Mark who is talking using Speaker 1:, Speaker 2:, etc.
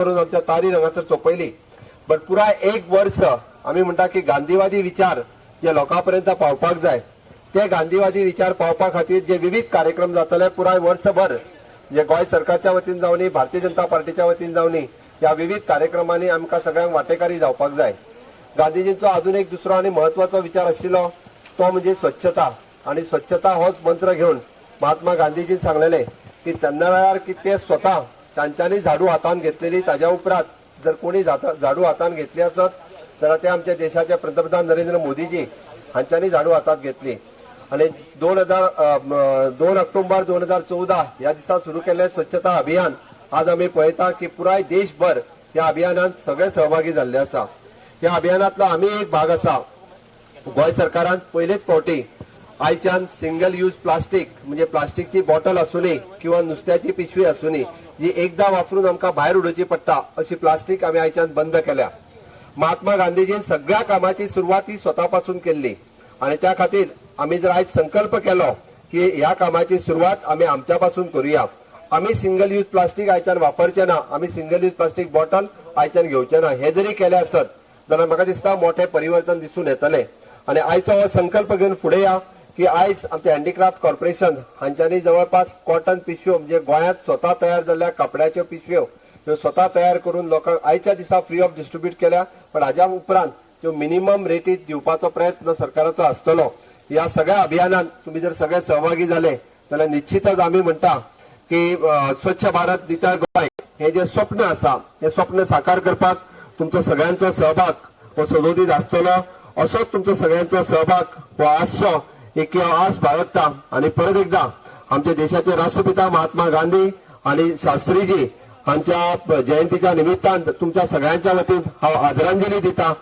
Speaker 1: करून आमच्या तारीर हांगासर सोंपयली. बट पुराय एक वर्स आमी म्हणटा की गांधीवादी विचार जे लोकां पर्यंत पावपाक जाय, ते गांधीवादी विचार पावपा खातीर जे विविध कार्यक्रम जातले पुराय वर्सभर, जे गोंय सरकारच्या वतीन जावनी, भारतीय जनता पार्टीच्या वतीन जावनी, ह्या विविध कार्यक्रमांनी आमकां सगळ्यांक वांटेकारी जावपाक जाय. गांधीजींचो अजून एक दुसरो आनी महत्वाचो विचार आशिल्लो तो म्हणजे स्वच्छता. आणि स्वच्छता होच मंत्र घेवन महात्मा गांधीजीन सांगलेले की तेन्ना वेळार की ते स्वता तांच्यांनी झाडू हातान घेतलेली. ताज्या उपरांत जर कोणी झाडू हातान घेतली आसत जाल्यार ते आमच्या देशाचे पंतप्रधान नरेंद्र मोदीजी हांच्यांनी झाडू हातात घेतली. आणि 2 ऑक्टोबर 2014 ह्या दिसा सुरू केल्लें स्वच्छता अभियान आज आमी पळयता की पुराय देशभर ह्या अभियानात सगळे सहभागी जाल्ले आसा. ह्या अभियानातलो आमी एक भाग आसा. गोंय सरकारान पयलेच फावटी आयच्यान सिंगल यूज प्लास्टीक, म्हणजे प्लास्टिकची बॉटल आसूनी किंवा नुस्त्याची पिशवी आसूनी, जी एकदा वापरून आमकां भायर उडोवची पडटा, अशी प्लास्टीक आमी आयच्यान बंद केल्या. महात्मा गांधीजीन सगळ्या कामाची सुरवात ही स्वता पासून केल्ली आणि त्या खातीर आमी जर आयज संकल्प केलो की ह्या कामाची सुरवात आमी आमच्या पासून करूया, आमी सिंगल यूज प्लास्टीक आयच्यान वापरचे ना, आमी सिंगल यूज प्लास्टीक बॉटल आयच्यान घेवचे ना, हे जरी केले आसत जाल्यार म्हाका दिसता मोठें परिवर्तन दिसून येतलें. आनी आयचो हो संकल्प घेवन फुडें या की आयज आमचे हँडीक्राफ्ट कॉर्पोरेशन हांच्यांनी जवळपास कॉटन पिशव्यो, म्हणजे गोंयांत स्वता तयार जाल्ल्या कपड्याच्यो पिशव्यो ह्यो स्वता तयार करून लोकांक आयच्या दिसा फ्री ऑफ डिस्ट्रीब्यूट केल्या. पण हाज्या उपरांत त्यो मिनिमम रेटीत दिवपाचो प्रयत्न सरकाराचो आसतलो. ह्या सगळ्या अभियानात तुम्ही जर सगळे सहभागी जाले जाल्यार निश्चितच आमी म्हणटा की स्वच्छ भारत, नितळ गोंय हे जे स्वप्न आसा, हे स्वप्न साकार करपाक तुमचो सगळ्यांचो सहभाग हो सदोदीत आसतलो. असोच तुमचो सगळ्यांचो सहभाग हो आसचो एक हांव आस बाळगता. आणि परत एकदा आमच्या देशाचे राष्ट्रपिता महात्मा गांधी आणि शास्त्रीजी हांच्या जयंतीच्या निमित्तान तुमच्या सगळ्यांच्या वतीन हांव आदरांजली दिता.